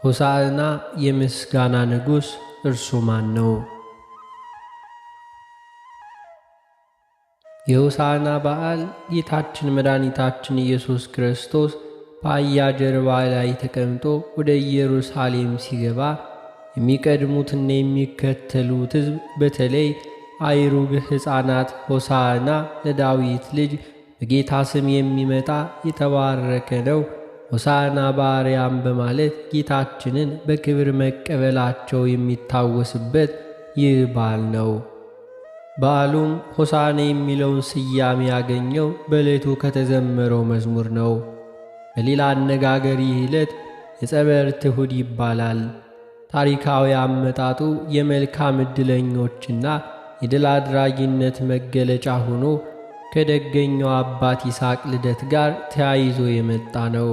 ሆሳዕና የምስጋና ንጉሥ እርሱ ማን ነው? የሆሳዕና በዓል ጌታችን መድኃኒታችን ኢየሱስ ክርስቶስ በአህያ ጀርባ ላይ ተቀምጦ ወደ ኢየሩሳሌም ሲገባ የሚቀድሙትና የሚከተሉት ሕዝብ በተለይ አይሩግ ሕፃናት ሆሳዕና ለዳዊት ልጅ በጌታ ስም የሚመጣ የተባረከ ነው፣ ሆሳዕና በአርያም በማለት ጌታችንን በክብር መቀበላቸው የሚታወስበት ይህ በዓል ነው። በዓሉም ሆሳዕና የሚለውን ስያሜ ያገኘው በዕለቱ ከተዘመረው መዝሙር ነው። በሌላ አነጋገር ይህ ዕለት የጸበርት እሁድ ይባላል። ታሪካዊ አመጣጡ የመልካም ዕድለኞችና የድል አድራጊነት መገለጫ ሆኖ ከደገኛው አባት ይስሐቅ ልደት ጋር ተያይዞ የመጣ ነው።